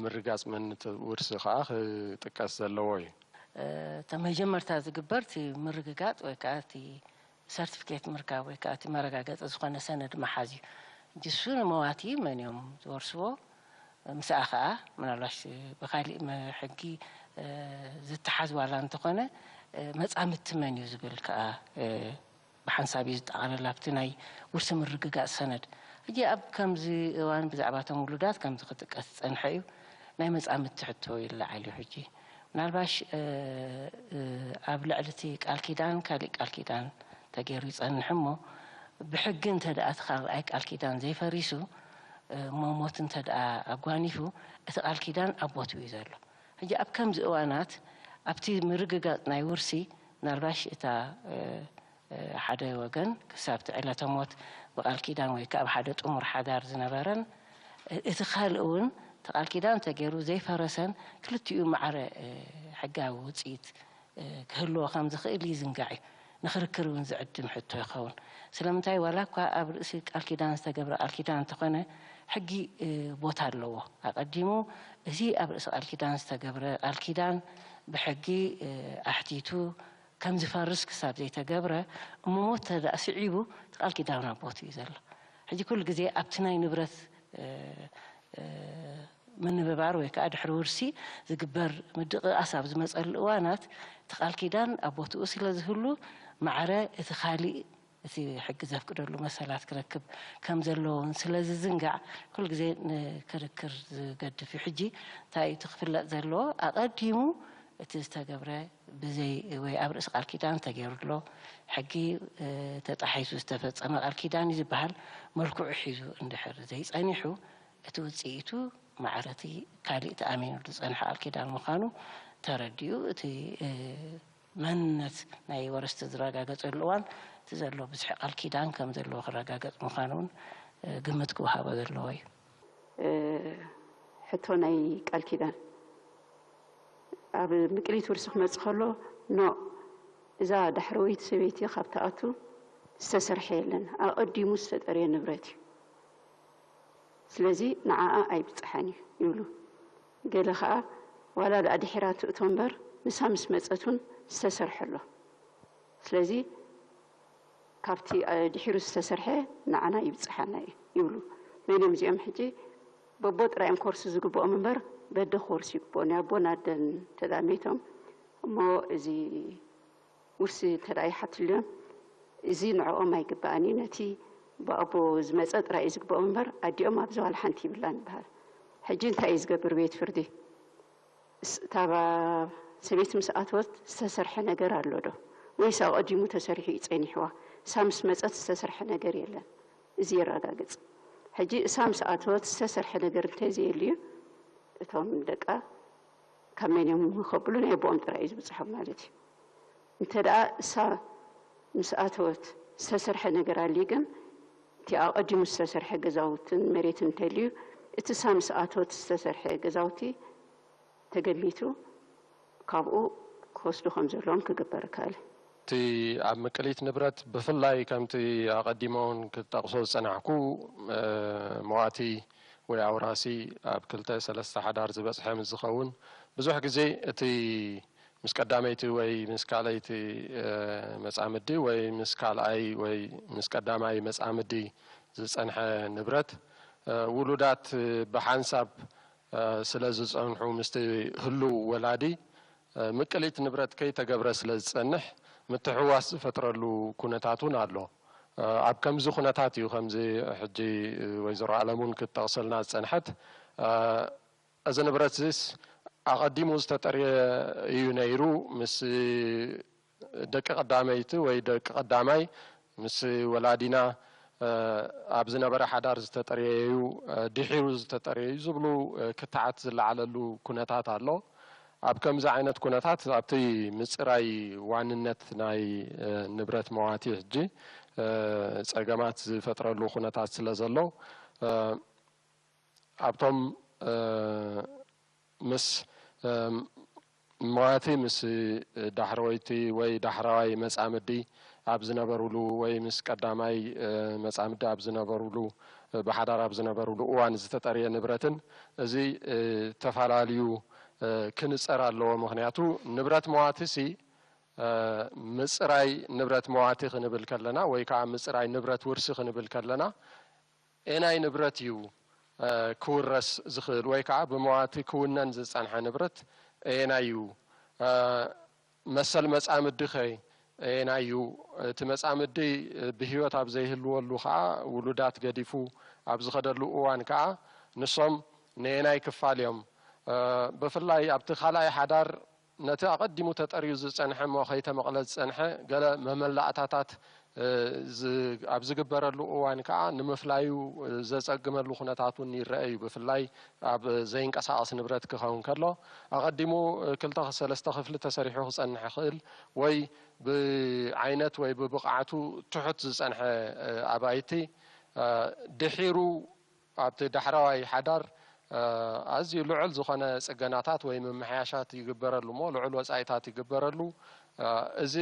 ምርጋጽ መንነት ውርሲ ከኣ ክጥቀስ ዘለዎ እዩ። እቲ መጀመርታ ዝግበር እቲ ምርግጋጽ ወይ ከኣ እቲ ሰርቲፊኬት ምርካብ ወይ ከኣ እቲ መረጋገጺ ዝኾነ ሰነድ ምሓዝ እዩ። ሕጂ እሱ ንመዋቲ መን እዮም ዝወርስዎ? ምስኣ ከኣ ምናልባሽ ብኻሊእ መ-፣ ሕጊ፣ እ፣ ዝተሓዝ ዋላ እንተኾነ፣ እ፣ መጻምድቲ መን እዩ ዝብል ከኣ፣ እ፣ ብሓንሳብ እዩ ዝጠቓለል ኣብቲ ናይ ውርሲ ምርግጋጽ ሰነድ። ሕጂ ኣብ ከምዚ እዋን ብዛዕባ እቶም ውሉዳት ከምዚ ክጥቀስ ዝጸንሐ እዩ። ናይ መጻምድቲ ሕቶ ይለዓል እዩ ሕጂ። ምናልባሽ፣ እ፣ እ፣ ኣብ ልዕሊ እቲ ቃል ኪዳን ካሊእ ቃል ኪዳን ተገይሩ ይጸንሕ እሞ፣ ብሕጊ እንተ ደኣ እቲ ካልኣይ ቃል ኪዳን ዘይፈሪሱ፣ እ፣ እሞ ሞት እንተ ደኣ ኣጓኒፉ፣ እቲ ቃል ኪዳን ኣብ ቦትኡ እዩ ዘሎ። ሕጂ ኣብ ከምዚ እዋናት ኣብቲ ምርግጋጽ ናይ ውርሲ ምናልባሽ እታ፣ እ፣ እ፣ ሓደ ወገን ክሳብ እቲ ዕለተ ሞት ብቃል ኪዳን ወይ ከኣ ኣብ ሓደ ጥሙር ሓዳር ዝነበረን፣ እ-፣ እቲ ካልእ እውን እቲ ቃል ኪዳን ተገይሩ ዘይፈረሰን ክልቲኡ ማዕረ፣ እ፣ ሕጋዊ ውጽኢት፣ እ፣ ክህልዎ ከም ዝኽእል ይዝንጋዕ እዩ። ንክርክር እውን ዝዕድም ሕቶ ይኸውን። ስለምንታይ ዋላ እኳ ኣብ ርእሲ ቃል ኪዳን ዝተገብረ ቃል ኪዳን እንተኾነ ሕጊ፣ እ፣ ቦታ ኣለዎ። ኣቐዲሙ እዚ ኣብ ርእሲ ቃል ኪዳን ዝተገብረ ቃል ኪዳን ብሕጊ፣ እ፣ ኣሕቲቱ ከም ዝፈርስ ክሳብ ዘይተገብረ፣ እሞ ሞት እንተ ደኣ ስዒቡ፣ እቲ ቃል ኪዳን ኣብ ቦትኡ እዩ ዘሎ። ሕጂ ኩሉ ግዜ ኣብቲ ናይ ንብረት፣ እ፣ እ፣ ምንብባር ወይ ከኣ ድሕሪ ውርሲ ዝግበር ምድቕቓስ ኣብ ዝመጸሉ እዋናት፣ እቲ ቃል ኪዳን ኣብ ቦትኡ ስለ ዝህሉ፣ ማዕረ እቲ ካሊእ፣ እቲ ሕጊ ዘፍቅደሉ መሰላት ክረክብ ከም ዘለዎን ስለ ዝዝንጋዕ፣ ኩሉ ግዜ ንክርክር ዝገድፍ እዩ። ሕጂ እንታይ እዩ እቲ ክፍለጥ ዘለዎ? ኣቐዲሙ እቲ ዝተገብረ ብዘይ ወይ ኣብ ርእሲ ቃል ኪዳን ተገይሩ ኣሎ፣ ሕጊ፣ እ፣ ተጣሒሱ ዝተፈጸመ ቃል ኪዳን እዩ ዝበሃል መልክዑ ሒዙ እንድሕር ዘይጸኒሑ፣ እቲ ውጽኢቱ ማዕረ እቲ ካሊእ ተኣሚኑሉ ዝጸንሐ ቃል ኪዳን ምዃኑ ተረዲኡ፣ እቲ፣ እ፣ መንነት ናይ ወረስቲ ዝረጋገጸሉ እዋን፣ እቲ ዘሎ ብዝሒ ቃል ኪዳን ከም ዘለዎ ክረጋገጽ ምዃኑ እውን፣ እ፣ ግምት ክወሃቦ ዘለዎ እዩ። እ፣ ሕቶ ናይ ቃል ኪዳን ኣብ ምቅሊት ውርሲ ክመጽእ ከሎ፣ ኖ፣ እዛ ዳሕረወይቲ ሰበይቲ ካብ ትኣቱ ዝተሰርሐ የለን፣ ኣቐዲሙ ዝተጠርየ ንብረት እዩ። ስለዚ ንዓኣ ኣይብጽሓን እዩ ይብሉ። ገለ ኸኣ ዋላ ደኣ ድሒራ ትእቶ እምበር ንሳ ምስ መጸት እውን ዝተሰርሐ ኣሎ። ስለዚ ካብቲ፣ እ፣ ድሒሩ ዝተሰርሐ ንዓና ይብጽሓና እዩ ይብሉ። መን እዮም እዚኦም ሕጂ? በቦ ጥራይ እዮም ክወርሱ ዝግብኦም እምበር በደ ክወርሱ ይግብኦ። ናይ ኣቦን ኣደን ተዳሚቶም እሞ እዚ ውርሲ እንተ ደኣ ይሓትልዮም፣ እዚ ንዕኦም ኣይግባእን እዩ፣ ነቲ ብኣቦ ዝመጸ ጥራይ እዩ ዝግብኦም እምበር፣ ኣዲኦም ኣብዚ ዋላ ሓንቲ ይብላን ይበሃል። ሕጂ እንታይ እዩ ዝገብር ቤት ፍርዲ? ስ-፣ እታ ባ-፣ ሰበይቲ ምስ ኣተወት ዝተሰርሐ ነገር ኣሎ ዶ? ወይስ ኣቐዲሙ ተሰሪሑ እዩ ጸኒሕዋ? እሳ ምስ መጸት ዝተሰርሐ ነገር የለን። እዚ የረጋግጽ። ሕጂ እሳ ምስ ኣተወት ዝተሰርሐ ነገር እንተዘየልዩ፣ እቶም ደቃ ካብ መን እዮም ከብሉ? ናይ ኣቦኦም ጥራይ እዩ ዝብጽሖም ማለት እዩ። እንተ ደኣ እሳ ምስ ኣተወት ዝተሰርሐ ነገር ኣልዩ ግን፣ እቲ ኣቐዲሙ ዝተሰርሐ ገዛውትን መሬትን እንተልዩ፣ እቲ እሳ ምስ ኣተወት ዝተሰርሐ ገዛውቲ ተገሚቱ ካብኡ ክወስዱ ከም ዘለዎም ክግበር ይከኣል። እቲ ኣብ ምቅሊት ንብረት ብፍላይ ከምቲ ኣቐዲመ እውን ክጠቕሶ ዝጸናሕኩ፣ እ፣ መዋቲ ወይ ኣውራሲ ኣብ ክልተ ሰለስተ ሓዳር ዝበጽሐ ምስ ዝኸውን፣ ብዙሕ ግዜ እቲ ምስ ቀዳመይቲ ወይ ምስ ካልኣይቲ፣ እ፣ መጻምዲ ወይ ምስ ካልኣይ ወይ ምስ ቀዳማይ መጻምዲ ዝጸንሐ ንብረት፣ እ፣ ውሉዳት ብሓንሳብ ስለ ዝጸንሑ ምስቲ ህሉው ወላዲ ምቅሊት ንብረት ከይተገብረ ስለ ዝጸንሕ ምትሕዋስ ዝፈጥረሉ ኩነታት እውን ኣሎ። ኣብ ከምዚ ኩነታት እዩ ከምዚ ሕጂ ወይዘሮ ኣለሙን ክትጠቕሰልና ዝጸንሐት። እዚ ንብረት እዚስ ኣቐዲሙ ዝተጠርየ እዩ ነይሩ። ምስ ደቂ ቀዳመይቲ ወይ ደቂ ቀዳማይ ምስ ወላዲና ኣብ ዝነበረ ሓዳር ዝተጠርየ እዩ፣ ድሒሩ ዝተጠርየ እዩ ዝብሉ ክትዓት ዝለዓለሉ ኩነታት ኣሎ። ኣብ ከምዚ ዓይነት ኩነታት ኣብቲ ምጽራይ ዋንነት ናይ ንብረት መዋቲ ሕጂ ጸገማት ዝፈጥረሉ ኩነታት ስለ ዘሎ ኣብቶም ምስ መዋቲ ምስ ዳሕረወይቲ ወይ ዳሕረዋይ መጻምዲ ኣብ ዝነበሩሉ ወይ ምስ ቀዳማይ መጻምዲ ኣብ ዝነበሩሉ ብሓዳር ኣብ ዝነበሩሉ እዋን ዝተጠርየ ንብረትን እዚ ተፈላለዩ ክንጸር ኣለዎ። ምኽንያቱ ንብረት መዋቲ ሲ ምጽራይ ንብረት መዋቲ ክንብል ከለና ወይ ከዓ ምጽራይ ንብረት ውርሲ ክንብል ከለና ኤናይ ንብረት እዩ ክውረስ ዝኽእል ወይ ከዓ ብመዋቲ ክውነን ዝጸንሐ ንብረት ኤናይ እዩ? መሰል መጻምዲ ኸ ኤናይ እዩ? እቲ መጻምዲ ብህይወት ኣብ ዘይህልወሉ ከዓ ውሉዳት ገዲፉ ኣብ ዝኸደሉ እዋን ከዓ ንሶም ንኤናይ ክፋል እዮም። ብፍላይ ኣብቲ ካልኣይ ሓዳር ነቲ ኣቐዲሙ ተጠርዩ ዝጸንሐ እሞ ከይተመቕለ ዝጸንሐ ገለ መመላእታታት ኣብ ዝግበረሉ እዋን ከኣ ንምፍላዩ ዘጸግመሉ ኩነታት እውን ይረአ እዩ። ብፍላይ ኣብ ዘይንቀሳቐስ ንብረት ክኸውን ከሎ ኣቐዲሙ ክልተ ሰለስተ ክፍሊ ተሰሪሑ ክጸንሕ ይኽእል ወይ ብዓይነት ወይ ብብቕዓቱ ትሑት ዝጸንሐ ኣባይቲ ድሒሩ ኣብቲ ዳሕረዋይ ሓዳር ኣዝዩ ልዑል ዝኾነ ጽገናታት ወይ ምምሕያሻት ይግበረሉ እሞ ልዑል ወጻኢታት ይግበረሉ። እዚ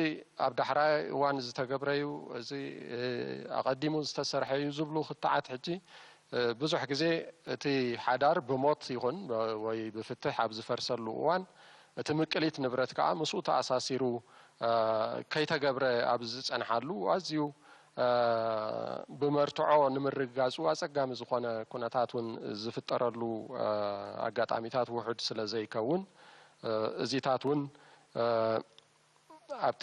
ኣብ ዳሕራይ እዋን ዝተገብረዩ እዚ ኣቐዲሙ ዝተሰርሐዩ ዝብሉ ክትዓት ሕጂ ብዙሕ ግዜ እቲ ሓዳር ብሞት ይኹን ወይ ብፍትሕ ኣብ ዝፈርሰሉ እዋን እቲ ምቅሊት ንብረት ከዓ ምስኡ ተኣሳሲሩ ከይተገብረ ኣብ ዝጸንሓሉ ኣዝዩ ብመርትዖ ንምርግጋጹ ኣጸጋሚ ዝኾነ ኩነታት እውን ዝፍጠረሉ ኣጋጣሚታት ውሑድ ስለ ዘይከውን እዚታት እውን ኣብቲ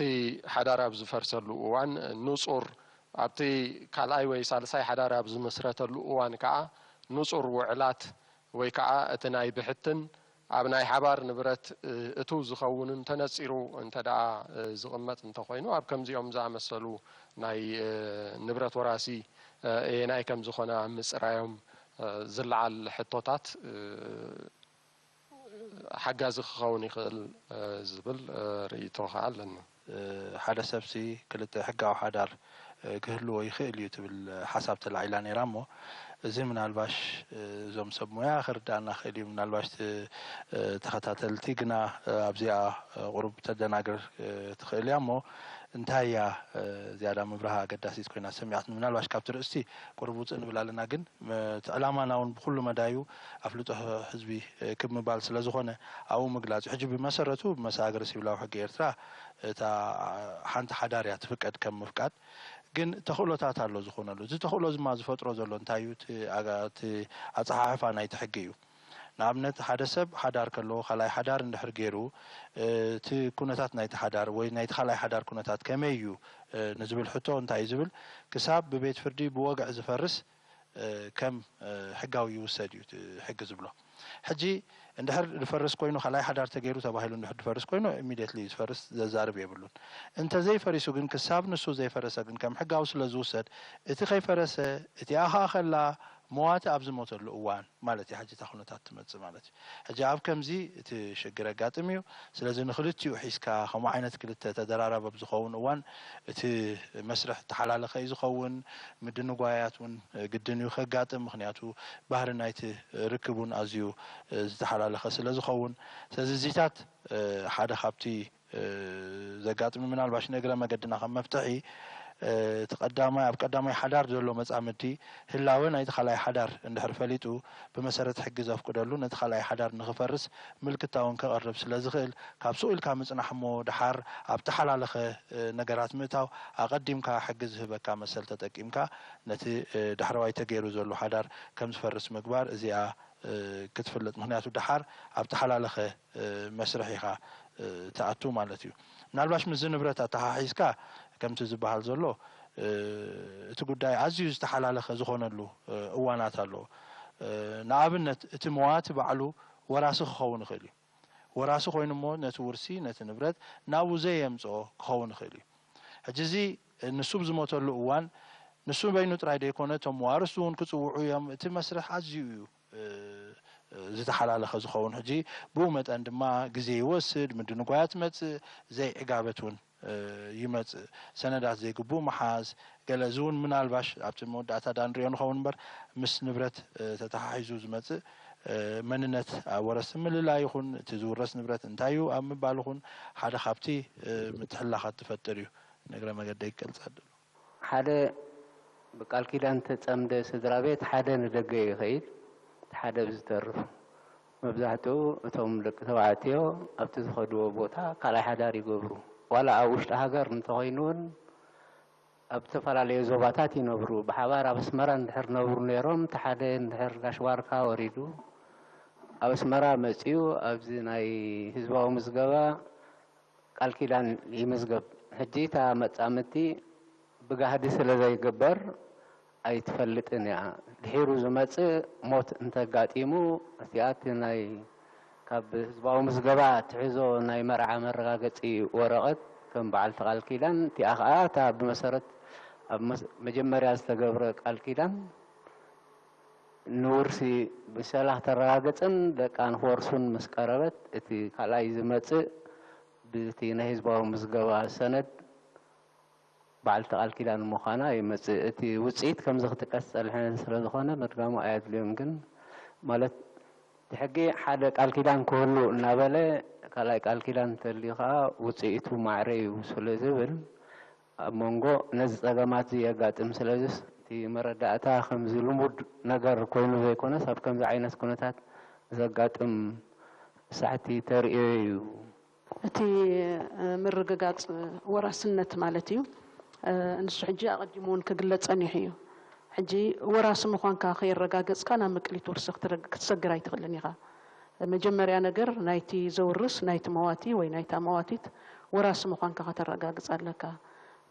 ሓዳር ኣብ ዝፈርሰሉ እዋን ንጹር ኣብቲ ካልኣይ ወይ ሳልሳይ ሓዳር ኣብ ዝምስረተሉ እዋን ከዓ ንጹር ውዕላት ወይ ከዓ እቲ ናይ ብሕትን ኣብ ናይ ሓባር ንብረት እትው ዝኸውንን ተነጺሩ እንተ ደኣ ዝቕመጥ እንተኾይኑ ኣብ ከምዚኦም ዝኣመሰሉ ናይ ንብረት ወራሲ ኣየናይ ከም ዝኾነ ኣብ ምጽራዮም ዝለዓል ሕቶታት ሓጋዚ ክኸውን ይኽእል ዝብል ርእይቶ ከዓ ኣለኒ። ሓደ ሰብሲ ክልተ ሕጋዊ ሓዳር ክህልዎ ይኽእል እዩ ትብል ሓሳብ ተላዒላ ነይራ እሞ እዚ ምናልባሽ እዞም ሰብ ሞያ ክርዳእና ክእል እዩ ምናልባሽ ተኸታተልቲ ግና ኣብዚኣ ቁሩብ ተደናግር ትኽእል እያ እሞ እንታይ እያ ዝያዳ ምብራህ ኣገዳሲት ኮይና ሰሚዓት ምናልባሽ ካብቲ ርእስቲ ቁሩብ ውፅእ ንብል ኣለና ግን እቲ ዕላማና እውን ብኩሉ መዳዩ ኣፍልጦ ህዝቢ ክብ ምባል ስለ ዝኾነ ኣብኡ ምግላፅ እዩ። ሕጂ ብመሰረቱ ብመሰጋገሪ ሲቪላዊ ሕጊ ኤርትራ እታ ሓንቲ ሓዳር እያ ትፍቀድ ከም ምፍቃድ ግን ተኽእሎታት ኣሎ ዝኾነሉ። እዚ ተኽእሎ እዚ ድማ ዝፈጥሮ ዘሎ እንታይ እዩ? እቲ ኣፀሓሕፋ ናይቲ ሕጊ እዩ። ንኣብነት ሓደ ሰብ ሓዳር ከለዎ ካልኣይ ሓዳር እንድሕር ገይሩ እቲ ኩነታት ናይቲ ሓዳር ወይ ናይቲ ካልኣይ ሓዳር ኩነታት ከመይ እዩ ንዝብል ሕቶ እንታይ እዩ ዝብል ክሳብ ብቤት ፍርዲ ብወግዒ ዝፈርስ ከም ሕጋዊ ይውሰድ እዩ እቲ ሕጊ ዝብሎ። ሕጂ እንድሕር ዝፈርስ ኮይኑ ካልኣይ ሓዳር ተገይሩ ተባሂሉ እንድሕር ዝፈርስ ኮይኑ immediately እዩ ዝፈርስ ዘዛርብ የብሉን። እንተዘይፈሪሱ ግን ክሳብ ንሱ ዘይፈረሰ ግን ከም ሕጋዊ ስለ ዝውሰድ እቲ ከይፈረሰ እቲኣ ኸኣ ከላ መዋቲ ኣብ ዝሞተሉ እዋን ማለት እዩ ሕጂ እታ ኩነታት ትመጽእ ማለት እዩ። ሕጂ ኣብ ከምዚ እቲ ሽግር የጋጥም እዩ። ስለዚ ንክልቲኡ ሒዝካ ከምኡ ዓይነት ክልተ ተደራራቢ ኣብ ዝኸውን እዋን እቲ መስርሕ እተሓላለኸ እዩ ዝኸውን። ምድንጓያት እውን ግድን እዩ ከጋጥም። ምኽንያቱ ባህሪ ናይቲ ርክብ እውን ኣዝዩ ዝተሓላለኸ ስለ ዝኸውን። ስለዚ እዚታት ሓደ ካብቲ ዘጋጥም ምናልባሽ ንእግረ መገድና ከም መፍትሒ እቲ ቀዳማይ ኣብ ቀዳማይ ሓዳር ዘሎ መጻምዲ ህላወ ናይቲ ካልኣይ ሓዳር እንድሕር ፈሊጡ ብመሰረት ሕጊ ዘፍቅደሉ ነቲ ካልኣይ ሓዳር ንኽፈርስ ምልክታ እውን ከቕርብ ስለ ዝኽእል ካብ ሱቕ ኢልካ ምጽናሕ እሞ ደሓር ኣብ ተሓላለኸ ነገራት ምእታው ኣቐዲምካ ሕጊ ዝህበካ መሰል ተጠቂምካ ነቲ ዳሕረዋይ ተገይሩ ዘሎ ሓዳር ከም ዝፈርስ ምግባር እዚኣ ክትፍለጥ። ምክንያቱ ደሓር ኣብ ተሓላለኸ መስርሕ ኢኻ ትኣቱ ማለት እዩ። ምናልባሽ ምስዚ ንብረት ኣተሓሒዝካ ከምቲ ዝበሃል ዘሎ እቲ ጉዳይ ኣዝዩ ዝተሓላለኸ ዝኾነሉ እዋናት ኣለዎ። ንኣብነት እቲ መዋቲ ባዕሉ ወራሲ ክኸውን ይኽእል እዩ። ወራሲ ኮይኑ እሞ ነቲ ውርሲ ነቲ ንብረት ናብኡ ዘየምፅኦ ክኸውን ይኽእል እዩ። ሕጂ እዚ ንሱ ብዝሞተሉ እዋን ንሱ በይኑ ጥራይ ዘይኮነ እቶም መዋርስ እውን ክፅውዑ እዮም። እቲ መስርሕ ኣዝዩ እዩ ዝተሓላለኸ ዝኸውን። ሕጂ ብኡ መጠን ድማ ግዜ ይወስድ፣ ምድንጓያ ትመፅእ፣ ዘይዕጋበት እውን ይመፅእ፣ ሰነዳት ዘይግብኡ ምሓዝ፣ ገለ እዚ እውን ምናልባሽ ኣብቲ መወዳእታ ዳ ንሪኦ ንኸውን እምበር ምስ ንብረት ተተሓሒዙ ዝመፅእ መንነት ኣብ ወረስቲ ምልላይ ይኹን እቲ ዝውረስ ንብረት እንታይ እዩ ኣብ ምባል ይኹን ሓደ ካብቲ ምትሕልላኻት ትፈጥር እዩ። ንእግረ መገደይ ክገልፅ ኣደሉ። ሓደ ብቃል ኪዳን ተጸምደ ስድራ ቤት ሓደ ንደገ ይኸይድ፣ ሓደ ብዝተርፍ። መብዛሕትኡ እቶም ደቂ ተባዕትዮ ኣብቲ ዝኸድዎ ቦታ ካልኣይ ሓዳር ይገብሩ። ዋላ ኣብ ውሽጢ ሃገር እንተኾይኑ እውን ኣብ ዝተፈላለዩ ዞባታት ይነብሩ። ብሓባር ኣብ ኣስመራ እንድሕር ነብሩ ነይሮም፣ እቲ ሓደ እንድሕር ጋሽ ዋርካ ወሪዱ ኣብ ኣስመራ መጺኡ ኣብዚ ናይ ህዝባዊ ምዝገባ ቃል ኪዳን ይምዝገብ። ሕጂ እታ መጻምድቲ ብጋህዲ ስለ ዘይግበር ኣይትፈልጥን እያ። ድሒሩ ዝመጽእ ሞት እንተጋጢሙ እቲኣ እቲ ናይ ካብ ህዝባዊ ምዝገባ ትሕዞ ናይ መርዓ መረጋገጺ ወረቐት ከም በዓልቲ ቃል ኪዳን እቲኣ ኸኣ እታ ብመሰረት ኣብ መስ- መጀመርያ ዝተገብረ ቃል ኪዳን ንውርሲ ብሰላ ከተረጋግጽን ደቃ ንክወርሱን ምስ ቀረበት እቲ ካልኣይ ዝመጽእ ብቲ ናይ ህዝባዊ ምዝገባ ሰነድ በዓልቲ ቃል ኪዳን ምዃና ይመጽእ። እቲ ውጽኢት ከምዚ ክጥቀስ ዝጸንሐ ስለ ዝኾነ ምድጋሙ ኣየድልዮን። ግን ማለት እቲ ሕጊ ሓደ ቃል ኪዳን ክህሉ እናበለ ካልኣይ ቃል ኪዳን እንተልዩ ከኣ ውጽኢቱ ማዕረ እዩ ስለ ዝብል ኣብ መንጎ ነዚ ጸገማት እዚ የጋጥም። ስለዚስ እቲ መረዳእታ ከምዚ ልሙድ ነገር ኮይኑ ዘይኮነስ ኣብ ከምዚ ዓይነት ኩነታት ዘጋጥም ሳሕቲ ተርእዮ እዩ። እቲ ምርግጋጽ ወራስነት ማለት እዩ። ንሱ ሕጂ ኣቐዲሙ እውን ክግለጽ ጸኒሑ እዩ። ሕጂ ወራሲ ምዃንካ ከየረጋገጽካ ናብ ምቅሊት ውርሲ ክትሰግር ኣይትኽእልን ኢኻ። መጀመርያ ነገር ናይቲ ዘውርስ፣ ናይቲ መዋቲ ወይ ናይታ መዋቲት ወራሲ ምዃንካ ከተረጋግጽ ኣለካ።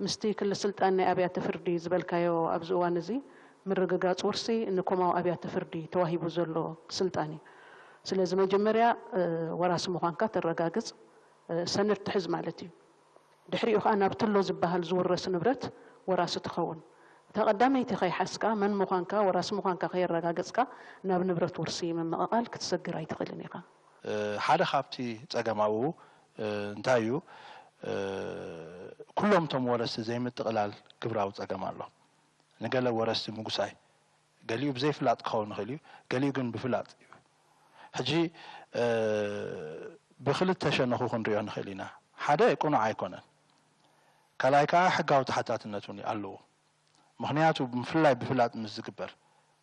ምስቲ ክሊ ስልጣን ናይ ኣብያተ ፍርዲ ዝበልካዮ ኣብዚ እዋን እዚ ምርግጋጽ ውርሲ ንኮማዊ ኣብያተ ፍርዲ ተዋሂቡ ዘሎ ስልጣን እዩ። ስለዚ መጀመርያ ወራሲ ምዃንካ ተረጋግጽ፣ ሰነድ ትሕዝ ማለት እዩ። ድሕሪኡ ከኣ ናብቲ ኣሎ ዝበሃል ዝውረስ ንብረት ወራሲ ትኸውን። እታ ቀዳመይቲ ከይሓዝካ መን ምዃንካ ወራሲ ምዃንካ ከየረጋገጽካ ናብ ንብረት ውርሲ ምምቕቓል ክትሰግር ኣይትኽእልን ኢኻ። ሓደ ካብቲ ጸገም ኣብኡ እንታይ እዩ? ኩሎም እቶም ወረስቲ ዘይምጥቕላል ግብራዊ ጸገም ኣሎ። ንገለ ወረስቲ ምጉሳይ፣ ገሊኡ ብዘይፍላጥ ክኸውን ይኽእል እዩ፣ ገሊኡ ግን ብፍላጥ እዩ። ሕጂ ብኽልተ ሸነኹ ክንሪኦ ንኽእል ኢና። ሓደ ቅኑዕ ኣይኮነን፣ ካልኣይ ከዓ ሕጋዊ ተሓታትነት እውን ኣለዎ። ምኽንያቱ ምፍላይ ብፍላጥ ምስ ዝግበር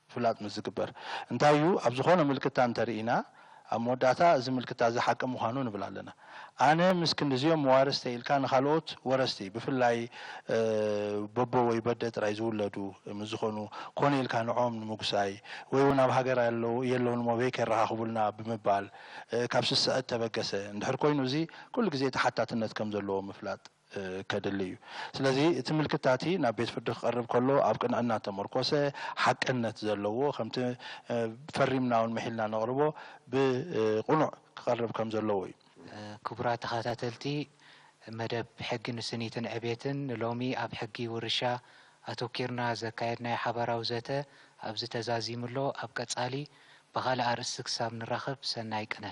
ብፍላጥ ምስ ዝግበር እንታይ እዩ ኣብ ዝኾነ ምልክታ እንተርኢና ኣብ መወዳእታ እዚ ምልክታ እዚ ሓቂ ምዃኑ ንብል ኣለና። ኣነ ምስ ክንድዚኦም መዋርስተ ኢልካ ንኻልኦት ወረስቲ ብፍላይ በቦ ወይ በደ ጥራይ ዝውለዱ ምስ ዝኾኑ ኮነ ኢልካ ንዖም ንምጉሳይ ወይ እውን ኣብ ሃገር ኣለዉ የለውን እሞ በይ ከየረኻኽቡልና ብምባል ካብ ስስዐት ተበገሰ እንድሕር ኮይኑ እዚ ኩሉ ግዜ ተሓታትነት ከም ዘለዎ ምፍላጥ ከድሊ እዩ። ስለዚ እቲ ምልክታ እቲ ናብ ቤት ፍርዲ ክቐርብ ከሎ ኣብ ቅንዕና ተመርኮሰ፣ ሓቅነት ዘለዎ፣ ከምቲ ፈሪምና እውን ምሒልና ነቕርቦ ብቕኑዕ ክቐርብ ከም ዘለዎ እዩ። ክቡራት ተኸታተልቲ መደብ ሕጊ ንስኒትን ዕቤትን ንሎሚ ኣብ ሕጊ ውርሻ ኣተኪርና ዘካየድናዮ ሓባራዊ ዘተ ኣብዚ ተዛዚሙ ኣሎ። ኣብ ቀጻሊ ብኻልእ ኣርእስቲ ክሳብ ንራኸብ ሰናይ ቅነ።